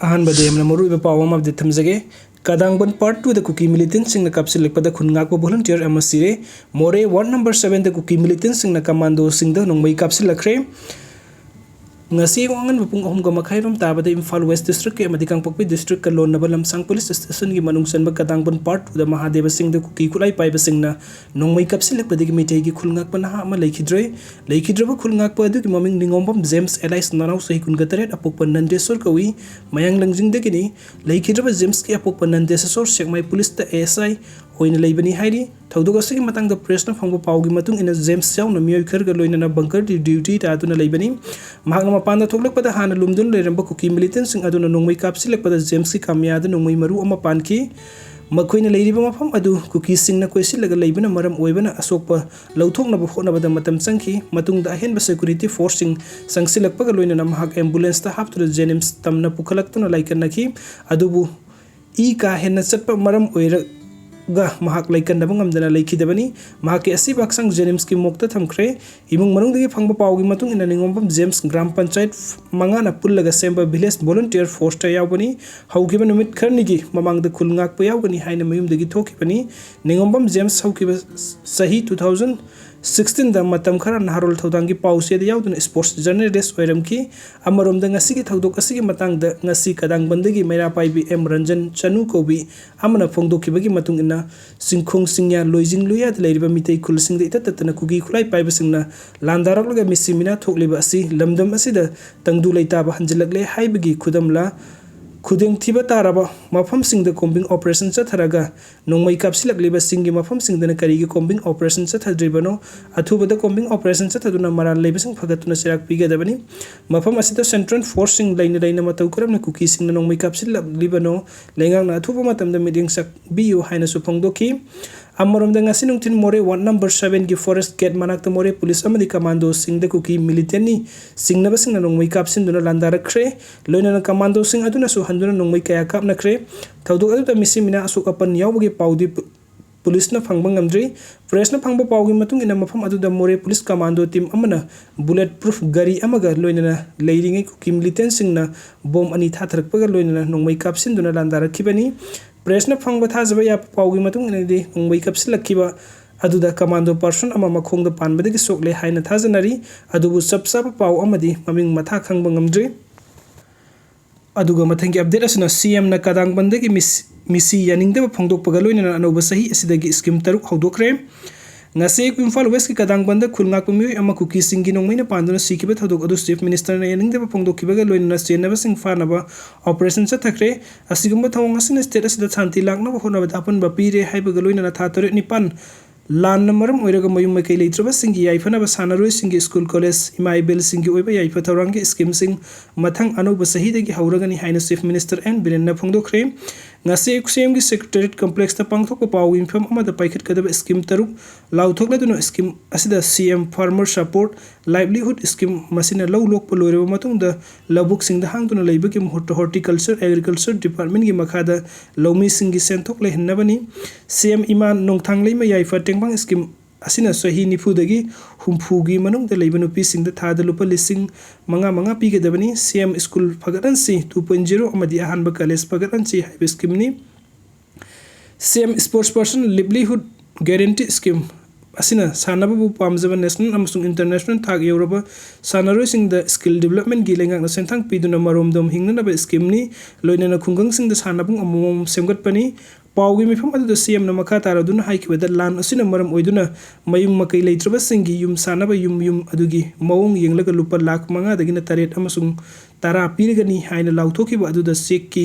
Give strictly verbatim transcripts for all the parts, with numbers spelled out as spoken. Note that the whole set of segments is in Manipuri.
ꯑꯍꯥꯟꯕꯗ ꯌꯥꯝꯅ ꯃꯔꯨꯑꯣꯏꯕ ꯄꯥꯎ ꯑꯃ ꯑꯞꯗꯦꯠ ꯊꯝꯖꯒꯦ꯫ ꯀꯗꯥꯡꯕꯟ ꯄꯥꯔꯠ ꯇꯨꯗ ꯀꯨꯀꯤ ꯃꯤꯂꯤꯇꯦꯟꯁꯤꯡꯅ ꯀꯥꯞꯁꯤꯜꯂꯛꯄꯗ ꯈꯨꯟ ꯉꯥꯛꯄ ꯚꯣꯂꯨꯟꯇꯤꯌꯔ ꯑꯃ ꯁꯤꯔꯦ꯫ ꯃꯣꯔꯦ ꯋꯥꯔꯗ ꯅꯝꯕꯔ ꯁꯕꯦꯟꯗ ꯀꯨꯀꯤ ꯃꯤꯂꯤꯇꯦꯟꯁꯤꯡꯅ ꯀꯃꯥꯟꯗꯣꯁꯤꯡꯗ ꯅꯣꯡꯃꯩ ꯀꯥꯞꯁꯤꯜꯂꯛꯈ꯭ꯔꯦ꯫ ꯉꯁꯤ ꯑꯌꯨꯛ ꯑꯉꯟꯕ ꯄꯨꯡ ꯑꯍꯨꯝꯒ ꯃꯈꯥꯏꯔꯣꯝ ꯇꯥꯕꯗ ꯏꯝꯐꯥꯜ ꯋꯦꯁ ꯗꯤꯁꯇ꯭ꯔꯤꯛꯀꯤ ꯑꯃꯗꯤ ꯀꯥꯡꯄꯣꯛꯄꯤ ꯗꯤꯁꯇ꯭ꯔꯤꯛꯀ ꯂꯣꯟꯅꯕ ꯂꯝꯁꯥꯡ ꯄꯨꯂꯤꯁ ꯁ꯭ꯇꯦꯁꯟꯒꯤ ꯃꯅꯨꯡ ꯆꯟꯕ ꯀꯗꯥꯡꯕꯟ ꯄꯥꯔꯠ ꯇꯨꯗ ꯃꯍꯥꯗꯦꯕ ꯆꯤꯡꯗ ꯀꯨꯀꯤ ꯈꯨꯠꯂꯥꯏ ꯄꯥꯏꯕꯁꯤꯡꯅ ꯅꯣꯡꯃꯩ ꯀꯥꯞꯁꯤꯜꯂꯛꯄꯗꯒꯤ ꯃꯤꯇꯩꯒꯤ ꯈꯨꯜ ꯉꯥꯛꯄ ꯅꯍꯥ ꯑꯃ ꯂꯩꯈꯤꯗ꯭ꯔꯦ꯫ ꯂꯩꯈꯤꯗ꯭ꯔꯕ ꯈꯨꯜ ꯉꯥꯛꯄ ꯑꯗꯨꯒꯤ ꯃꯃꯤꯡ ꯅꯤꯉꯣꯝꯕꯝ ꯖꯦꯝꯁ, ꯑꯦꯂꯥꯏꯁ ꯅꯅꯥꯎ, ꯆꯍꯤ ꯀꯨꯟꯒ ꯇꯔꯦꯠ, ꯑꯄꯣꯛꯄ ꯅꯟꯗꯦꯁꯣꯔ ꯀꯧꯏ꯫ ꯃꯌꯥꯡ ꯂꯪꯖꯤꯡꯗꯒꯤꯅꯤ꯫ ꯂꯩꯈꯤꯗ꯭ꯔꯕ ꯖꯦꯝꯁꯀꯤ ꯑꯄꯣꯛꯄ ꯅꯟꯗꯦꯁꯣꯔ ꯁꯦꯛꯃꯥꯏ ꯄꯨꯂꯤꯁꯇ ꯑꯦ ꯑꯦꯁ ꯑꯥꯏ ꯑꯣꯏꯅ ꯂꯩꯕꯅꯤ ꯍꯥꯏꯔꯤ꯫ ꯊꯧꯗꯣꯛ ꯑꯁꯤꯒꯤ ꯃꯇꯥꯡꯗ ꯄ꯭ꯔꯦꯁꯅ ꯐꯪꯕ ꯄꯥꯎꯒꯤ ꯃꯇꯨꯡ ꯏꯟꯅ, ꯖꯦꯝꯁ ꯌꯥꯎꯅ ꯃꯤꯑꯣꯏ ꯈꯔꯒ ꯂꯣꯏꯅꯅ ꯕꯪꯀꯔꯗ ꯗ꯭ꯌꯨꯇꯤ ꯇꯥꯗꯨꯅ ꯂꯩꯕꯅꯤ꯫ ꯃꯍꯥꯛꯅ ꯃꯄꯥꯟꯗ ꯊꯣꯛꯂꯛꯄꯗ ꯍꯥꯟꯅ ꯂꯨꯝꯗꯨꯅ ꯂꯩꯔꯝꯕ ꯀꯨꯀꯤ ꯃꯤꯂꯤꯇꯦꯟꯁꯤꯡ ꯑꯗꯨꯅ ꯅꯣꯡꯃꯩ ꯀꯥꯞꯁꯤꯜꯂꯛꯄꯗ ꯖꯦꯝꯁꯀꯤ ꯀꯥꯃꯤꯌꯥꯗ ꯅꯣꯡꯃꯩ ꯃꯔꯨ ꯑꯃ ꯄꯥꯟꯈꯤ꯫ ꯃꯈꯣꯏꯅ ꯂꯩꯔꯤꯕ ꯃꯐꯝ ꯑꯗꯨ ꯀꯨꯀꯤꯁꯤꯡꯅ ꯀꯣꯏꯁꯤꯜꯂꯒ ꯂꯩꯕꯅ ꯃꯔꯝ ꯑꯣꯏꯕꯅ ꯑꯁꯣꯛꯄ ꯂꯧꯊꯣꯛꯅꯕ ꯍꯣꯠꯅꯕꯗ ꯃꯇꯝ ꯆꯪꯈꯤ꯫ ꯃꯇꯨꯡꯗ ꯑꯍꯦꯟꯕ ꯁꯦꯀ꯭ꯌꯨꯔꯤꯇꯤ ꯐꯣꯔꯁꯁꯤꯡ ꯆꯪꯁꯤꯜꯂꯛꯄꯒ ꯂꯣꯏꯅꯅ ꯃꯍꯥꯛ ꯑꯦꯝꯕꯨꯂꯦꯟꯁꯇ ꯍꯥꯞꯇꯨꯅ ꯖꯦꯅꯤꯝꯁ ꯇꯝꯅ ꯄꯨꯈꯠꯂꯛꯇꯨꯅ ꯂꯥꯏꯀꯠꯅꯈꯤ꯫ ꯑꯗꯨꯕꯨ ꯏ ꯀꯥ ꯍꯦꯟꯅ ꯆꯠꯄ ꯃꯔꯝ ꯑꯣꯏꯔꯒ ꯃꯍꯥꯛ ꯂꯩꯀꯟꯅꯕ ꯉꯝꯗꯅ ꯂꯩꯈꯤꯗꯕꯅꯤ꯫ ꯃꯍꯥꯛꯀꯤ ꯑꯁꯤꯕ ꯍꯛꯆꯥꯡ ꯖꯦꯅꯤꯝꯁꯀꯤ ꯃꯣꯛꯇ ꯊꯝꯈ꯭ꯔꯦ꯫ ꯏꯃꯨꯡ ꯃꯅꯨꯡꯗꯒꯤ ꯐꯪꯕ ꯄꯥꯎꯒꯤ ꯃꯇꯨꯡ ꯏꯟꯅ, ꯅꯤꯉꯣꯝꯕꯝ ꯖꯦꯝꯁ ꯒ꯭ꯔꯥꯝ ꯄꯟꯆꯥꯌꯠ ꯃꯉꯥꯅ ꯄꯨꯜꯂꯒ ꯁꯦꯝꯕ ꯚꯤꯂꯦꯖ ꯚꯣꯂꯨꯟꯇꯤꯌꯔ ꯐꯣꯔꯁꯇ ꯌꯥꯎꯕꯅꯤ꯫ ꯍꯧꯈꯤꯕ ꯅꯨꯃꯤꯠ ꯈꯔꯅꯤꯒꯤ ꯃꯃꯥꯡꯗ ꯈꯨꯜ ꯉꯥꯛꯄ ꯌꯥꯎꯒꯅꯤ ꯍꯥꯏꯅ ꯃꯌꯨꯝꯗꯒꯤ ꯊꯣꯛꯈꯤꯕꯅꯤ꯫ ꯅꯤꯉꯣꯝꯕꯝ ꯖꯦꯝꯁ ꯍꯧꯈꯤꯕ ꯆꯍꯤ two thousand sixteen ꯗ ꯃꯇꯝ ꯈꯔ ꯅꯍꯥꯔꯣꯜ ꯊꯧꯗꯥꯡꯒꯤ ꯄꯥꯎꯆꯦꯗ ꯌꯥꯎꯗꯨꯅ ꯁ꯭ꯄꯣꯔꯠꯁ ꯖꯔꯅꯦꯂꯤꯁ ꯑꯣꯏꯔꯝꯈꯤ꯫ ꯑꯃꯔꯣꯝꯗ, ꯉꯁꯤꯒꯤ ꯊꯧꯗꯣꯛ ꯑꯁꯤꯒꯤ ꯃꯇꯥꯡꯗ ꯉꯁꯤ ꯀꯗꯥꯡꯕꯟꯗꯒꯤ ꯃꯩꯔꯥ ꯄꯥꯏꯕꯤ ꯑꯦꯝ ꯔꯟꯖꯟ ꯆꯅꯨ ꯀꯧꯕꯤ ꯑꯃꯅ ꯐꯣꯡꯗꯣꯛꯈꯤꯕꯒꯤ ꯃꯇꯨꯡ ꯏꯟꯅ, ꯆꯤꯡꯈꯣꯡ ꯆꯤꯡꯌꯥ, ꯂꯣꯏꯖꯤꯡ ꯂꯣꯏꯌꯥꯗ ꯂꯩꯔꯤꯕ ꯃꯤꯇꯩ ꯈꯨꯜꯁꯤꯡꯗ ꯏꯇꯠ ꯇꯠꯇꯅ ꯀꯨꯀꯤ ꯈꯨꯠꯂꯥꯏ ꯄꯥꯏꯕꯁꯤꯡꯅ ꯂꯥꯟꯗꯥꯔꯛꯂꯒ ꯃꯤꯁꯤ ꯃꯤꯅꯥ ꯊꯣꯛꯂꯤꯕ ꯑꯁꯤ ꯂꯝꯗꯝ ꯑꯁꯤꯗ ꯇꯪꯗꯨ ꯂꯩꯇꯥꯕ ꯍꯟꯖꯤꯜꯂꯛꯂꯦ ꯍꯥꯏꯕꯒꯤ ꯈꯨꯗꯝꯂ? ꯈꯨꯗꯣꯡꯊꯤꯕ ꯇꯥꯔꯕ ꯃꯐꯝꯁꯤꯡꯗ ꯀꯣꯝꯕꯤꯡ ꯑꯣꯄꯔꯦꯁꯟ ꯆꯠꯊꯔꯒ ꯅꯣꯡꯃꯩ ꯀꯥꯞꯁꯤꯜꯂꯛꯂꯤꯕꯁꯤꯡꯒꯤ ꯃꯐꯝꯁꯤꯡꯗꯅ ꯀꯔꯤꯒꯤ ꯀꯣꯝꯕꯤꯡ ꯑꯣꯄꯔꯦꯁꯟ ꯆꯠꯊꯗ꯭ꯔꯤꯕꯅꯣ? ꯑꯊꯨꯕꯗ ꯀꯣꯝꯕꯤꯡ ꯑꯣꯄꯔꯦꯁꯟ ꯆꯠꯊꯗꯨꯅ ꯃꯔꯥꯜ ꯂꯩꯕꯁꯤꯡ ꯐꯒꯠꯇꯨꯅ ꯆꯩꯔꯥꯛ ꯄꯤꯒꯗꯕꯅꯤ꯫ ꯃꯐꯝ ꯑꯁꯤꯗ ꯁꯦꯟꯇ꯭ꯔꯦꯜ ꯐꯣꯔꯁꯁꯤꯡ ꯂꯩꯅ ꯂꯩꯅ ꯃꯇꯧ ꯀꯔꯝꯅ ꯀꯨꯀꯤꯁꯤꯡꯅ ꯅꯣꯡꯃꯩ ꯀꯥꯞꯁꯤꯜꯂꯛꯂꯤꯕꯅꯣ, ꯂꯩꯉꯥꯛꯅ ꯑꯊꯨꯕ ꯃꯇꯝꯗ ꯃꯤꯠꯌꯦꯡ ꯆꯪꯕꯤꯌꯨ ꯍꯥꯏꯅꯁꯨ ꯐꯣꯡꯗꯣꯛꯈꯤ꯫ ꯑꯃꯔꯣꯝꯗ, ꯉꯁꯤ ꯅꯨꯡꯊꯤꯜ ꯃꯣꯔꯦ ꯋꯥꯔꯗ ꯅꯝꯕꯔ ꯁꯕꯦꯟꯒꯤ ꯐꯣꯔꯦꯁ ꯒꯦꯠ ꯃꯅꯥꯛꯇ ꯃꯣꯔꯦ ꯄꯨꯂꯤꯁ ꯑꯃꯗꯤ ꯀꯃꯥꯟꯗꯣꯁꯤꯡꯗ ꯀꯨꯀꯤ ꯃꯤꯂꯤꯇꯦꯟꯅꯤ ꯆꯤꯡꯅꯕꯁꯤꯡꯅ ꯅꯣꯡꯃꯩ ꯀꯥꯞꯁꯤꯟꯗꯨꯅ ꯂꯥꯟꯗꯥꯔꯛꯈ꯭ꯔꯦ꯫ ꯂꯣꯏꯅꯅ ꯀꯃꯥꯟꯗꯣꯁꯤꯡ ꯑꯗꯨꯅꯁꯨ ꯍꯟꯗꯨꯅ ꯅꯣꯡꯃꯩ ꯀꯌꯥ ꯀꯥꯞꯅꯈ꯭ꯔꯦ꯫ ꯊꯧꯗꯣꯛ ꯑꯗꯨꯗ ꯃꯤꯁꯤ ꯃꯤꯅꯥ ꯑꯁꯣꯛ ꯑꯄꯟ ꯌꯥꯎꯕꯒꯤ ꯄꯥꯎꯗꯤ ꯄꯨ-, ꯄꯨꯂꯤꯁꯅ ꯐꯪꯕ ꯉꯝꯗ꯭ꯔꯤ꯫ ꯄ꯭ꯔꯦꯁꯅ ꯐꯪꯕ ꯄꯥꯎꯒꯤ ꯃꯇꯨꯡ ꯏꯟꯅ, ꯃꯐꯝ ꯑꯗꯨꯗ ꯃꯣꯔꯦ ꯄꯨꯂꯤꯁ ꯀꯃꯥꯟꯗꯣ ꯇꯤꯝ ꯑꯃꯅ ꯕꯨꯂꯦꯠ ꯄ꯭ꯔꯨꯐ ꯒꯥꯔꯤ ꯑꯃꯒ ꯂꯣꯏꯅꯅ ꯂꯩꯔꯤꯉꯩ ꯀꯨꯀꯤ ꯃꯤꯂꯤꯇꯦꯟꯁꯤꯡꯅ ꯕꯣꯝ ꯑꯅꯤ ꯊꯥꯊꯔꯛꯄꯒ ꯂꯣꯏꯅꯅ ꯅꯣꯡꯃꯩ ꯀꯥꯞꯁꯤꯟꯗꯨꯅ ꯂꯥꯟꯗꯥꯔꯛꯈꯤꯕꯅꯤ꯫ ꯄ꯭ꯔꯦꯁꯅ ꯐꯪꯕ ꯊꯥꯖꯕ ꯌꯥꯕ ꯄꯥꯎꯒꯤ ꯃꯇꯨꯡ ꯏꯟꯅꯗꯤ, ꯅꯣꯡꯃꯩ ꯀꯥꯞꯁꯤꯜꯂꯛꯈꯤꯕ ꯑꯗꯨꯗ ꯀꯃꯥꯟꯗꯣ ꯄꯥꯔꯁꯟ ꯑꯃ ꯃꯈꯣꯡꯗ ꯄꯥꯟꯕꯗꯒꯤ ꯁꯣꯛꯂꯦ ꯍꯥꯏꯅ ꯊꯥꯖꯅꯔꯤ꯫ ꯑꯗꯨꯕꯨ ꯆꯞ ꯆꯥꯕ ꯄꯥꯎ ꯑꯃꯗꯤ ꯃꯃꯤꯡ ꯃꯊꯥ ꯈꯪꯕ ꯉꯝꯗ꯭ꯔꯤ꯫ ꯑꯗꯨꯒ ꯃꯊꯪꯒꯤ ꯑꯞꯗꯦꯠ ꯑꯁꯤꯅ ꯁꯤ ꯑꯦꯝꯅ ꯀꯗꯥꯡꯕꯟꯗꯒꯤ ꯃꯤꯁ-, ꯃꯤꯁꯤ ꯌꯥꯅꯤꯡꯗꯕ ꯐꯣꯡꯗꯣꯛꯄꯒ ꯂꯣꯏꯅꯅ ꯑꯅꯧꯕ ꯆꯍꯤ ꯑꯁꯤꯗꯒꯤ ꯁ꯭ꯀꯤꯝ ꯇꯔꯨꯛ ꯍꯧꯗꯣꯛꯈ꯭ꯔꯦ꯫ ꯉꯁꯤ ꯑꯌꯨꯛ ꯏꯝꯐꯥꯜ ꯋꯦꯁꯀꯤ ꯀꯗꯥꯡꯕꯟꯗ ꯈꯨꯜ ꯉꯥꯛꯄ ꯃꯤꯑꯣꯏ ꯑꯃ ꯀꯨꯀꯤꯁꯤꯡꯒꯤ ꯅꯣꯡꯃꯩꯅ ꯄꯥꯟꯗꯨꯅ ꯁꯤꯈꯤꯕ ꯊꯧꯗꯣꯛ ꯑꯗꯨ ꯆꯤꯐ ꯃꯤꯅꯤꯁꯇꯔꯅ ꯌꯥꯅꯤꯡꯗꯕ ꯐꯣꯡꯗꯣꯛꯈꯤꯕꯒ ꯂꯣꯏꯅꯅ ꯆꯦꯟꯅꯕꯁꯤꯡ ꯐꯥꯅꯕ ꯑꯣꯄꯔꯦꯁꯟ ꯆꯠꯊꯈ꯭ꯔꯦ꯫ ꯑꯁꯤꯒꯨꯝꯕ ꯊꯧꯑꯣꯡ ꯑꯁꯤꯅ ꯁ꯭ꯇꯦꯠ ꯑꯁꯤꯗ ꯁꯥꯟꯇꯤ ꯂꯥꯛꯅꯕ ꯍꯣꯠꯅꯕꯗ ꯑꯄꯟꯕ ꯄꯤꯔꯦ ꯍꯥꯏꯕꯒ ꯂꯣꯏꯅꯅ ꯊꯥ ꯇꯔꯦꯠ ꯅꯤꯄꯥꯟ ꯂꯥꯟꯅ ꯃꯔꯝ ꯑꯣꯏꯔꯒ ꯃꯌꯨꯝ ꯃꯀꯩ ꯂꯩꯇ꯭ꯔꯕꯁꯤꯡꯒꯤ ꯌꯥꯏꯐꯅꯕ ꯁꯥꯟꯅꯔꯣꯏꯁꯤꯡꯒꯤ ꯁ꯭ꯀꯨꯜ ꯀꯣꯂꯦꯖ, ꯏꯃꯥ ꯏꯕꯦꯜꯁꯤꯡꯒꯤ ꯑꯣꯏꯕ ꯌꯥꯏꯐ ꯊꯧꯔꯥꯡꯒꯤ ꯁ꯭ꯀꯤꯝꯁꯤꯡ ꯃꯊꯪ ꯑꯅꯧꯕ ꯆꯍꯤꯗꯒꯤ ꯍꯧꯔꯒꯅꯤ ꯍꯥꯏꯅ ꯆꯤꯐ ꯃꯤꯅꯤꯁꯇꯔ ꯑꯦꯟ ꯕꯤꯔꯦꯟꯅ ꯐꯣꯡꯗꯣꯛꯈ꯭ꯔꯦ꯫ ꯉꯁꯤ ꯑꯌꯨꯛ ꯁꯤ ꯑꯦꯝꯒꯤ ꯁꯦꯀ꯭ꯔꯦꯇꯦꯔꯤꯌꯦꯠ ꯀꯝꯄ꯭ꯂꯦꯛꯁꯇ ꯄꯥꯡꯊꯣꯛꯄ ꯄꯥꯎꯒꯤ ꯃꯤꯐꯝ ꯑꯃꯗ ꯄꯥꯏꯈꯠꯀꯗꯕ ꯁ꯭ꯀꯤꯝ ꯇꯔꯨꯛ ꯂꯥꯎꯊꯣꯛꯂꯗꯨꯅ, ꯁ꯭ꯀꯤꯝ ꯑꯁꯤꯗ ꯁꯤ ꯑꯦꯝ ꯐꯥꯔꯃꯔ ꯁꯄꯣꯔꯠ ꯂꯥꯏꯚꯂꯤꯍꯨꯗ ꯁ꯭ꯀꯤꯝ, ꯃꯁꯤꯅ ꯂꯧ ꯂꯣꯛꯄ ꯂꯣꯏꯔꯕ ꯃꯇꯨꯡꯗ ꯂꯧꯕꯨꯛꯁꯤꯡꯗ ꯍꯥꯡꯗꯨꯅ ꯂꯩꯕꯒꯤ ꯃꯍꯨꯠꯇ ꯍꯣꯔꯇꯤꯀꯜꯆꯔ ꯑꯦꯒ꯭ꯔꯤꯀꯜꯆꯔ ꯗꯤꯄꯥꯔꯠꯃꯦꯟꯒꯤ ꯃꯈꯥꯗ ꯂꯧꯃꯤꯁꯤꯡꯒꯤ ꯁꯦꯟꯊꯣꯛ ꯂꯩꯍꯟꯅꯕꯅꯤ꯫ ꯁꯤ ꯑꯦꯝ ꯏꯃꯥ ꯅꯣꯡꯊꯥꯡꯂꯩꯃ ꯌꯥꯏꯐ ꯇꯦꯡꯕꯥꯡ ꯁ꯭ꯀꯤꯝ ꯑꯁꯤꯅ ꯆꯍꯤ ꯅꯤꯐꯨꯗꯒꯤ ꯍꯨꯝꯐꯨꯒꯤ ꯃꯅꯨꯡꯗ ꯂꯩꯕ ꯅꯨꯄꯤꯁꯤꯡꯗ ꯊꯥꯗ ꯂꯨꯄꯥ ꯂꯤꯁꯤꯡ ꯃꯉꯥ ꯃꯉꯥ ꯄꯤꯒꯗꯕꯅꯤ꯫ ꯁꯤ ꯑꯦꯝ ꯁ꯭ꯀꯨꯜ ꯐꯒꯠꯍꯟꯁꯤ ꯇꯨ ꯄꯣꯏꯟ ꯖꯤꯔꯣ ꯑꯃꯗꯤ ꯑꯍꯥꯟꯕ ꯀꯣꯂꯦꯖ ꯐꯒꯠꯍꯟꯁꯤ ꯍꯥꯏꯕ ꯁ꯭ꯀꯤꯝꯅꯤ꯫ C M sports person livelihood guarantee scheme ꯑꯁꯤꯅ ꯁꯥꯟꯅꯕꯕꯨ ꯄꯥꯝꯖꯕ ꯅꯦꯁꯅꯦꯜ ꯑꯃꯁꯨꯡ ꯏꯟꯇꯔꯅꯦꯁꯅꯦꯜ ꯊꯥꯛ ꯌꯧꯔꯕ ꯁꯥꯟꯅꯔꯣꯏꯁꯤꯡꯗ ꯁ꯭ꯀꯤꯜ ꯗꯤꯕꯂꯞꯃꯦꯟꯒꯤ ꯂꯩꯉꯥꯛꯅ ꯁꯦꯟꯊꯥꯡ ꯄꯤꯗꯨꯅ ꯃꯔꯣꯝꯗꯣꯝ ꯍꯤꯡꯅꯅꯕ ꯁ꯭ꯀꯤꯝꯅꯤ꯫ ꯂꯣꯏꯅꯅ ꯈꯨꯡꯒꯪꯁꯤꯡꯗ ꯁꯥꯟꯅꯕꯨꯡ ꯑꯃꯃꯝ ꯁꯦꯝꯒꯠꯄꯅꯤ꯫ ꯄꯥꯎꯒꯤ ꯃꯤꯐꯝ ꯑꯗꯨꯗ ꯁꯤ ꯑꯦꯝꯅ ꯃꯈꯥ ꯇꯥꯔꯗꯨꯅ ꯍꯥꯏꯈꯤꯕꯗ, ꯂꯥꯟ ꯑꯁꯤꯅ ꯃꯔꯝ ꯑꯣꯏꯗꯨꯅ ꯃꯌꯨꯝ ꯃꯀꯩ ꯂꯩꯇ꯭ꯔꯕꯁꯤꯡꯒꯤ ꯌꯨꯝ ꯁꯥꯅꯕ ꯌꯨꯝ ꯌꯨꯝ ꯑꯗꯨꯒꯤ ꯃꯑꯣꯡ ꯌꯦꯡꯂꯒ ꯂꯨꯄꯥ ꯂꯥꯈ ꯃꯉꯥꯗꯒꯤꯅ ꯇꯔꯦꯠ ꯑꯃꯁꯨꯡ ꯇꯔꯥ ꯄꯤꯔꯒꯅꯤ ꯍꯥꯏꯅ ꯂꯥꯎꯊꯣꯛꯈꯤꯕ ꯑꯗꯨꯗ ꯆꯦꯛꯀꯤ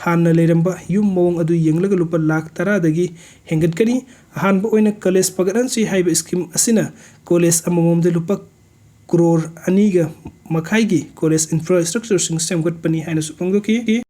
ꯍꯥꯟꯅ ꯂꯩꯔꯝꯕ ꯌꯨꯝ ꯃꯑꯣꯡ ꯑꯗꯨ ꯌꯦꯡꯂꯒ ꯂꯨꯄꯥ ꯂꯥꯈ ꯇꯔꯥꯗꯒꯤ ꯍꯦꯟꯒꯠꯀꯅꯤ꯫ ꯑꯍꯥꯟꯕ ꯑꯣꯏꯅ ꯀꯣꯂꯦꯖ ꯐꯒꯠꯍꯟꯁꯤ ꯍꯥꯏꯕ ꯁ꯭ꯀꯤꯝ ꯑꯁꯤꯅ ꯀꯣꯂꯦꯖ ꯑꯃꯃꯝꯗ ꯂꯨꯄꯥ ꯀ꯭ꯔꯣꯔ ꯑꯅꯤꯒ ꯃꯈꯥꯏꯒꯤ ꯀꯣꯂꯦꯖ ꯏꯟꯐ꯭ꯔꯥꯁ꯭ꯇ꯭ꯔꯛꯆꯔꯁꯤꯡ ꯁꯦꯝꯒꯠꯄꯅꯤ ꯍꯥꯏꯅꯁꯨ ꯐꯣꯡꯗꯣꯛꯈꯤ꯫